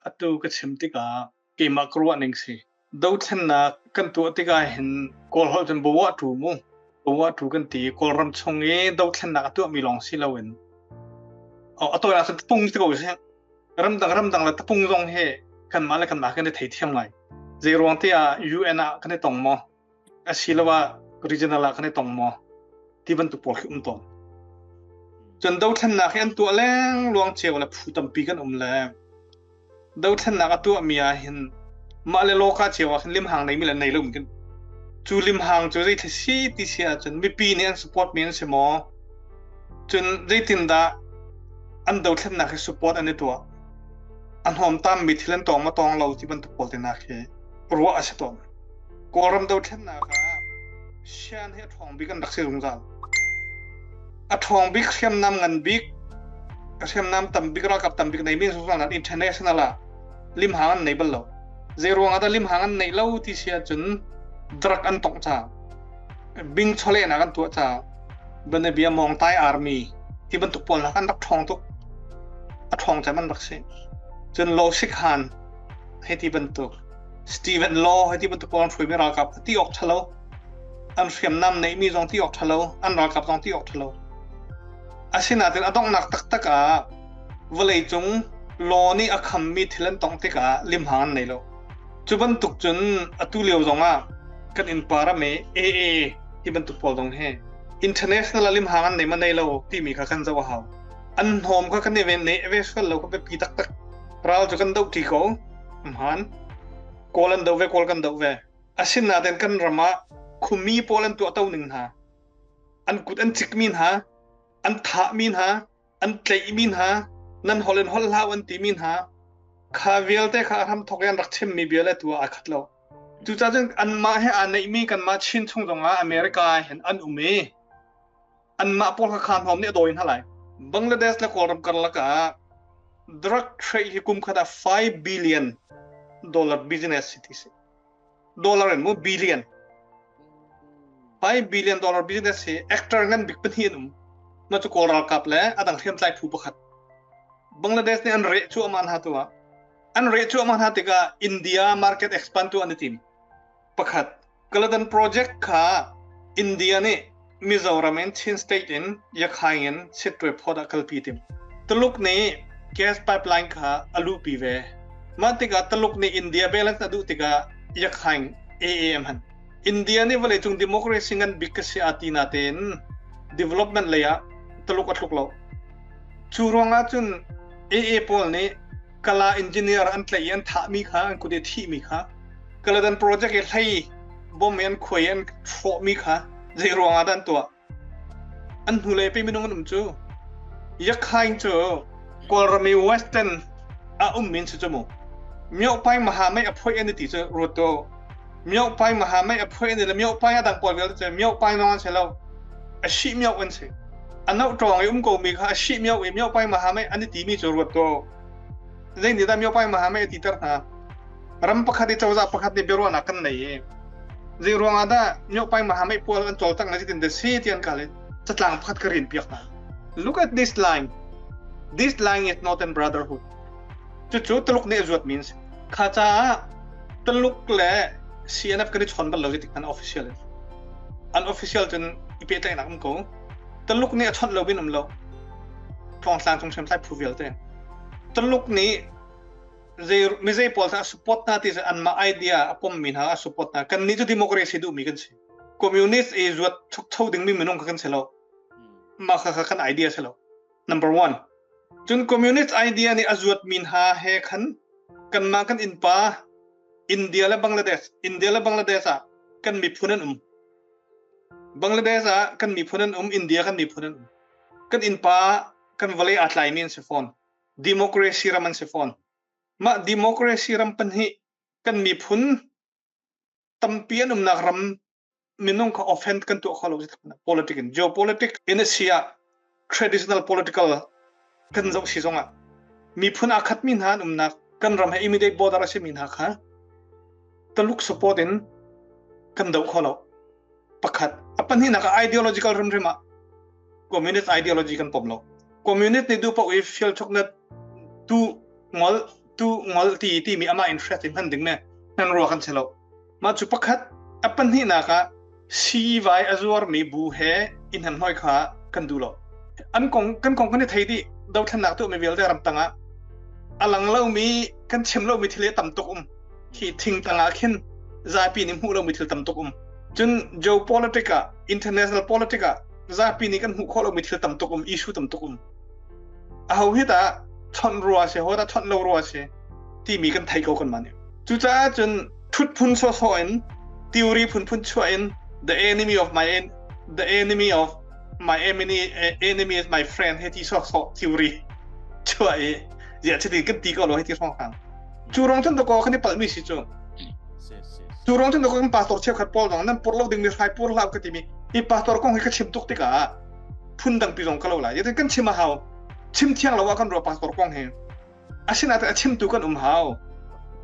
Atu ka chim tikah keimah ka ruah ning si. Dothlennak kan tuah tikah hin Kawl holh cun bawa tu mu. Bawa tu kan ti. Kawlram chung i dothlennak a tuahmi lawng si loin a tawinak cun tapung ti ko sih. Ramdang ramdang le tapung zong hi kanmah le kanmah kan i theithiam ngai. Zei ruang tiah UN ah kan i tong maw? Asiloah regional ah kan i tong maw? Ti bantuk pawl khi um tawn. Cun dothlennak hi an tuah lengluang cio le phu tampi kan um le dothlennak a tuahmi ah hin mah le lawka cio ah khin limhang neimi le nei lo kan cu limhang cu zei si ti si ahcun mipi nih an support mi an si maw? Cun zeitindah an dothlennak hi support an i tuah? A hnawmtam mi thil an tawng ma tawng lo ti bantuk pawl te nak hi ruah a si tawn. Kawlram dothlennak ah Shan hi a ṭhawng bik an rak si zungzal. A ṭhawng bik hriamnam ngan bik, hriamnam tam bik ralkap tam bik nei mi zungzal nan international ah limhang an nei bal lo. Zei ruang ah dah limhang an neih lo ti si ahcun drug an tongh caah bing chawlehnak an tuah caah Banabia Mawngtai Army ti bantuk pawl nak an rak ṭhawng tuk. A ṭhawng cem an rak si. Cun Lo Sik Han hei ti bantuk Stephen Law hei ti bantuk pawl an hruaimi ralkap ti awk ṭhalo. An hriamnam neihmi zong ti awk ṭhalo. An ralkap zong ti awk ṭhalo. Asinain a donghnak taktak ah vawleicung law nih a khammi thil an tong tikah limhang an nei lo. Cu bantuk cun atu lio zongah kan innpa ram i AA ti bantuk pawl zong hi international ah limhang an nei ma nei lo timi kha kan zoh a hau. An hnawm kha kan i ven ne ve sual lo ka biapi taktak. Ral cu kan doh ṭi ko. Hmaan. Kawl an doh ve, Kawl kan doh ve. Asinain kan ram ah khumi pawl an tuahto ning hna, an kut an cikmi hna, an thahmi hna, an tlaihmi hna, nan holh in holh hlah an timi hna, kha vialte kha a hramthawk i an rak chimmi bia le tu ah aa khat lo. Cucaah cun anmah he aa neihmi kanmah Chin chung zongah America ah hin an um i anmah pawl kha kha hnawm nih a dawi hna lai. Bangladesh le Kawlram karlak ah drug trade hi kum khat ah 5 billion dollar business si ti si. Dollar in mu billion. $5 billion business hi actor ngan bik pahnih an um. Ma cu Kawl ralkap le adang hriamtlai phu pakhat. Bangladesh nih an reh cuahmah hna tu ah. An reh cuahmah hna tikah India market expand tu an i tim. Pakhat. Kaladan project kha India nih Mizoram in Chin state in Yakhaing in Sittwe phot ah kalpi tim. Tuluk nih gas pipeline kha a luhpi ve. Mah tikah Tuluk nih India balance a duh tikah Yakhaing AAM han. India nih vawleicung democracy ngan bik ka si a ti natein development lei ah Tuluk a tluk lo. Cu ruangah cun AA pawl nih Kala engineer an tlaih i an thahmi kha an kut i thihmi kha Kaladan project i hlei bom i an khuai i an hrawhmi kha zei ruangah dah an tuah? An hnulei pe minung an um cu. Yakhaing cu Kawlram i Western a ummi an si cu mu. Myohpai Mahamei a phoih an i ti cu ruat ko. Myohpai Mahamei a phoih an i le Myohpai a dang pawl vialte cu Myohpai lawng an si lo. A shih myoh an si. A noh ṭawng i um komi kha a shih myoh i Myohpai Mahamei an i timi cu ruat ko. Zei nih dah Myohpai Mahamei a titer hna? Ram pakhat i cozah pakhat nih biaruahnak kan nei i zei ruangah dah Myohpai Mahamei pawl an cawlcangh na zeitin dah si ti an kal i catlang pakhat ka rin piak hna. Look at this line. This line is not an brotherhood. Cucu Tuluk nih a zuat means kha caah Tuluk le CNF kan i chawn bal lo zeitik hmanh official in. An official cun i pehtlaihnak um ko. Tuluk nih a chawnh lo bin um lo. Tlawngtlang cung hriamtlai phu vialte. Tuluk nih zei mizei pawl a support hna ti anmah idea a pommi hna a support hna. Kan nih cu democracy duhmi kan si. Communist i zuat chukcho dingmi minung kha kan si lo. Mah kha kha kan idea si lo. Number one. Cun communist idea nih a zuatmi hna he khan kanmah kan innpa India le Bangladesh, India le Bangladesh ah kan miphun an um. Bangladesh ah kan miphun an um, India kan miphun an um. Kan innpa kan vawlei aa tlaimi an si fawn. Democracy ram an si fawn. Mah democracy ram pahnih kan miphun tampi an umnak ram minung kha offend kan tuah kho lo politic in geopolitics in a si ah traditional political kan zoh si zongah miphun aa khatmi hna an umnak kan ram he immediate border a simi hna kha Taluk support in kan doh kho lo pakhat. A pahnihnak ah ideological rimrim ah communist ideology kan pom lo. Communist nih duh paoh i fial chok na tu ngol. tu ngol ti timi amah interest in hman ding me nan rua kan si lo. Mah cu pakhat a pahnihnak ah siivai a zuarmi bu he i hnamhnawih kha kan duh lo. An kong kan kong kan i thei dih dothlennak tuahmi vialte ramtang ah a lang lomi kan chim lomi thil hi tam tuk um. Khi thing tang ah khin zapi nih hmuh lomi thil tam tuk um. Cun geopolitics ah international politics ah zapi nih kan hmuh khawh lomi thil tam tuk um, issue tam tuk um. Aho hi dah chawnh rua si, ho dah chawnh lo rua si timi kan thei ko kan mah nih. Cucaah cun thut phun sawhsawh in theory phunphun chuah in the enemy of my en the enemy of my enemy enemy is my friend he ti sawhsawh theory chuah i ziah chiti kan ti ko lo he ti hrawng hang cu rong cun dakaw kan i palh mi si cu cu rong cun dakaw kan pastor cheukhat pawl zong nan pur lo ding mi hrai pur hlah ka ti mi hi pastor kong hi ka chim tuk tikah phun dang pi zong ka lo lai kan chim a hau chim thiang lo ah kan ruah pastor kong hi Asinain a chimtu kan um hau.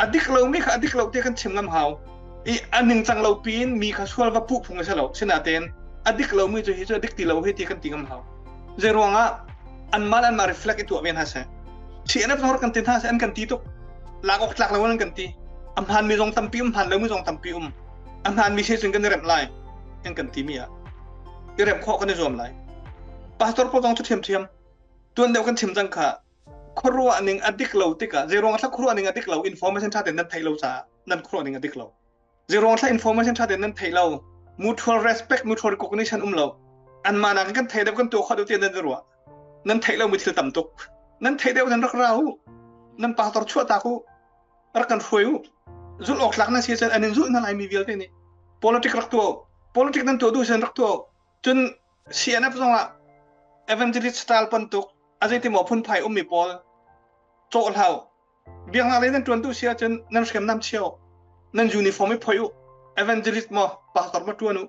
A dik lomi kha a dik lo tiah kan chim ngam hau. I a ningcang lo piin mi kha sual va puh phung a si lo. Sinain a dik lomi cu hi cu a dik ti lo hi ti kan ti ngam hau. Zei ruangah anmah le anmah reflect i tuah ve hna seh. CNF zong rak kan ti hna seh an kan ti tuk. Lak awk tlak lo an kan ti. A hmaanmi zong tampi um, hmaan lomi zong tampi um. A hmaanmi si cun kan i remh lai an kan timi ah i remh khawh kan i zuam lai. Pastor pawl zong cu ṭhiamṭhiam. Tuan deuh kan chim cang kha khuaruah ning a dik lo tikah zeiruang thla khuaruah ning a dik lo information ṭha tein nan theih lo caah nan khuaruah ning a dik lo zeiruang thla information ṭha tein nan theih lo mutual respect mutual recognition um lo anmah nakin kan thei deuh kan tuah khawh deuh tiah nan ruah nan theih lomi thil tam tuk nan theih deuh nan rak ra u nan pastor chuah tak u rak kan hruai u zulh awk tlak nan si cun an in zulh hna lai mi vialte nih politic rak tuah politic nan tuah duh cun rak tuah cun CNF zongah evangelist style bantuk a zeitimaw phunphai ummi pawl cawh hlau biaknak lei nan ṭuan duh si ahcun nan hriamnam chia u nan uniform i phoih u evangelist maw pastor ma ṭuan u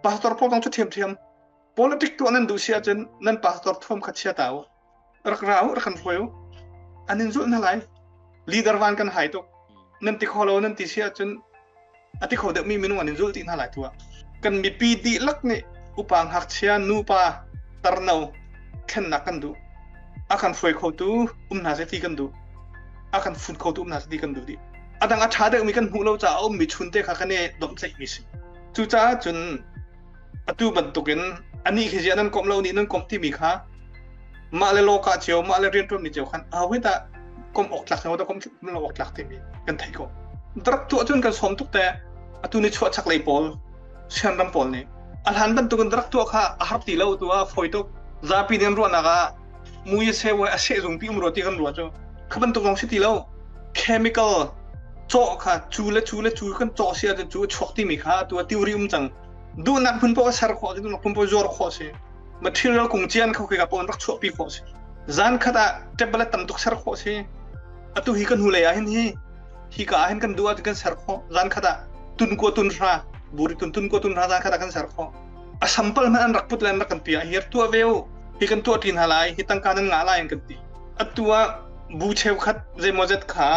pastor pawl zong cu ṭhiamṭhiam politic tuah nan duh si ahcun nan pastor thuam kha chia ta u rak ra u rak kan hruai u an in zulh hna lai leader van kan hai tuk nan ti kho lo nan ti si ahcun a ti kho deuhmi minung an in zulh ti hna lai tu ah kan mipi dihlak nih upa ngakchia nupa tarno thlennak kan duh a kan hruai khotu um hna seh ti kan duh a kan fun khotu um hna seh ti kan duh dih a dang a ṭha deuhmi kan hmuh lo caah a ummi chun te kha kan i domhtlaihmi si cucaah cun atu bantukin anih khi ziah nan komh lo nih nan komh timi kha mah le lawka cio mah le rianṭuanmi cio khan aho hi dah komh awk tlak dah komh lo awk tlak timi kan thei ko rak tuah cun kan sawm tuk te atu ni chuah chaklei pawl sianram pawl nih a hlan bantukin rak tuah kha a har ti lo tu ah fawi tuk zapi nih an ruahnak ah mui a seu a sehzung pi um rua ti kan ruah cu kha bantuk zong si ti lo chemical cawh kha cu le cu le cu kan cawh si ahcun cu a chuak timi kha tu a theory um cang duhnak phun paoh ser khawh si duhnak phun paoh zuar khawh si material kung cian kho khi ka pawn rak chuahpi khawh si zan khat ah tablet tam tuk ser khawh si atu hi kan hnulei ah hin hi hi ka ah hin kan duh ah kan ser khawh zan khat ah tun ko tun hra buri tun tun ko tun hra zan khat ah kan ser khawh a sample hmanh an rak put le an rak kan pi ah hi tuah ve u hi kan tuah ṭin hna lai hi tangka nan ngah lai an kan ti atu ah bu cheukhat zeimawzet kha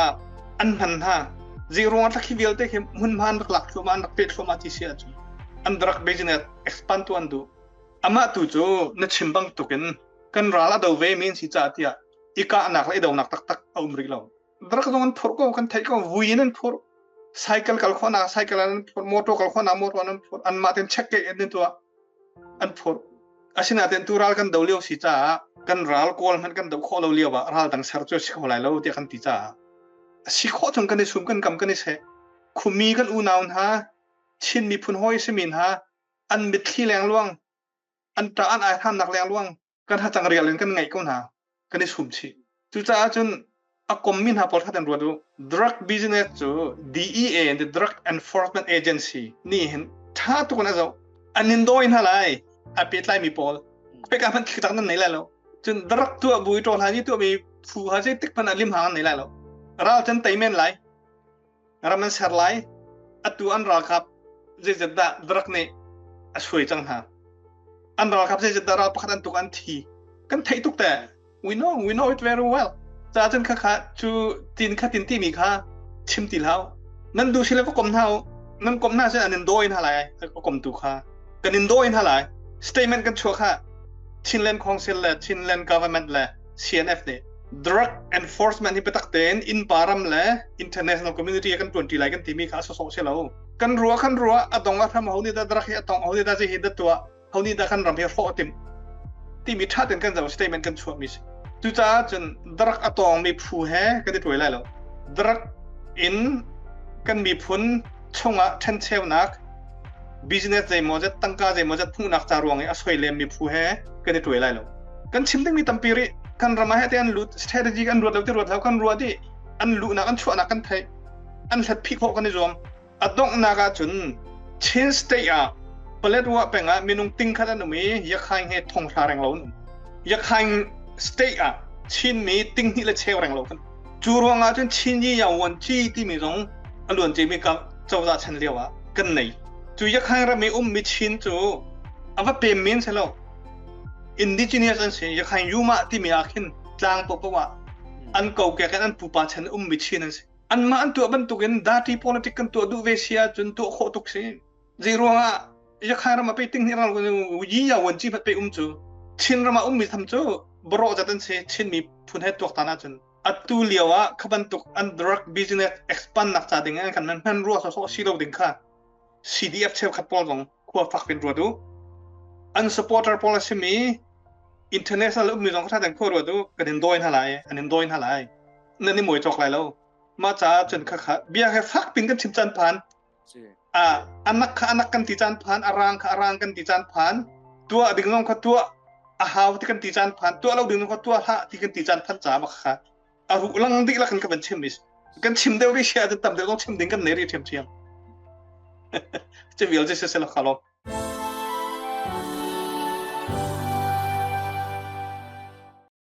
an hman hna zei ruang ah khi vialte khi hmunhma an rak lak thluahmah an rak peh thluahmah ti si ahcun an rak business expand tu an duh amah tu cu na chim bang tukin kan ral a do ve mi an si caah tiah i kahnak le i donak taktak a um rih lo rak zong an phurh ko kan theih ko vui in an phurh cycle kal khawhnak cycle an phurh motor kal khawhnak motor an phurh anmah ten check ke an tuah an phurh asinain tu ral kan do lio si caah kan ral kawl hmanh kan do khawh lo lio ah ral dang ser cu si kho lai lo tiah kan ti caah a si khawh chung kan i sum kan kam kan i seh khumi kan unau hna Chin miphun hawi simi hna an mitthli lengluang an ṭah an aihramnak lengluang kan hacang rial in kan ngaih ko hna kan i sum chih cucaah cun a kommi hna pawl kha an ruat u drug business cu DEA the Drug Enforcement Agency nih hin ṭha tuk in a zoh an in dawi hna lai a pehtlai mi pawl pek ah hmanh thil tak nan nei lai lo cun drug tuah bu i ṭawl hna ni tuah mi phu ha zei tik hmanh ah lim hang an nei lai lo ral cun tei men lai ram an ser lai atu an ralkap zeizat dah drug nih a suai cang hna an ralkap zeizat dah ral pakhat an tuk an thi kan theih tuk te we know we know it very well ca cun kha kha cu tin kha tin timi kha chim ti hlau nan du sile va kom hna u nan kom hna sin an in dawi hna lai a kom tu kha kan in dawi hna lai statement kan chuah kha Chinland Council le Chinland government le CNF nih. Drug enforcement hi biatak tein innpa ram le international community kan tuanti lai kan timi kha a sawsawh si lo. Kan ruah kan ruah a dong a hram ho nih dah drug hi a tong ho nih dah hi dah tuah ho nih dah kan ram hi hrawh a timh timi tha ten kan zoh statement kan chuah mi si. Cucaah cun drug a tawng mi phu he kan i tuai lai lo. Drug in kan miphun chungah ṭhencheunak business zeimawzat tangka zeimawzat hmuhnak ca ruang i a soilem mi phu he kan i tuai lai lo. Kan chim dingmi tampi rih. Kan ram ah he te an lut strategy kan ruat lo ti ruat lo kan ruah dih an luhnak an chuahnak kan theih an hlat phih khawh kan i zuam. A donghnak ah cun Chin state ah Paletwa peng ah minung ting khat an um i Yakhaing he thong hra reng lo an um. Yakhaing state ah Chinmi ting hnih le cheu reng lo kan. Cu ruang ah cun Chin Yi Yaw Wan Ci timi zong a luan cimi ka cozah chan lio ah kan nei. Cu Yakhaing ram i ummi Chin cu a va pem men si lo. Indigenous an si. Yakhaing Yuma timi ah khin tlang paohpaoh ah an kokek in an pupa chan ummi Chin an si. Anmah an tuah bantukin dirty politics kan tuah duh ve si ahcun tuah khawh tuk si. Zei ruangah Yakhaing ram ah pei ting hnih ral yi ya wan ci hmat pe um cu Chin ram ah ummi tham cu barawh zat an si Chin miphun he tuaktan ahcun atu lio ah kha bantuk an drug business expand nak ca ding an kan hman rua sawsawh si lo ding kha CDF cheukhat pawl zong khua fak pin ruat u an supporter pawl a simi international ummi zong kha den khua ruat u kan in dawi hna lai an in dawi hna lai nan i muai cawk lai lo mah caah cun kha kha bia he fak pin kan chim caan phan a anak kha anak kan ti caan phan a rang kha a rang kan ti caan phan tuah ding zong kha tuah a hau ti kan ti caan phan tuah lo ding zong kha tuah hlah ti kan ti caan phan ca ma kha a ruh lang dihlak in ka van chim is kan chim deuh ri sia tam deuh zong chim ding kan nei ri thiam thiam ce vial ce se la kha lo.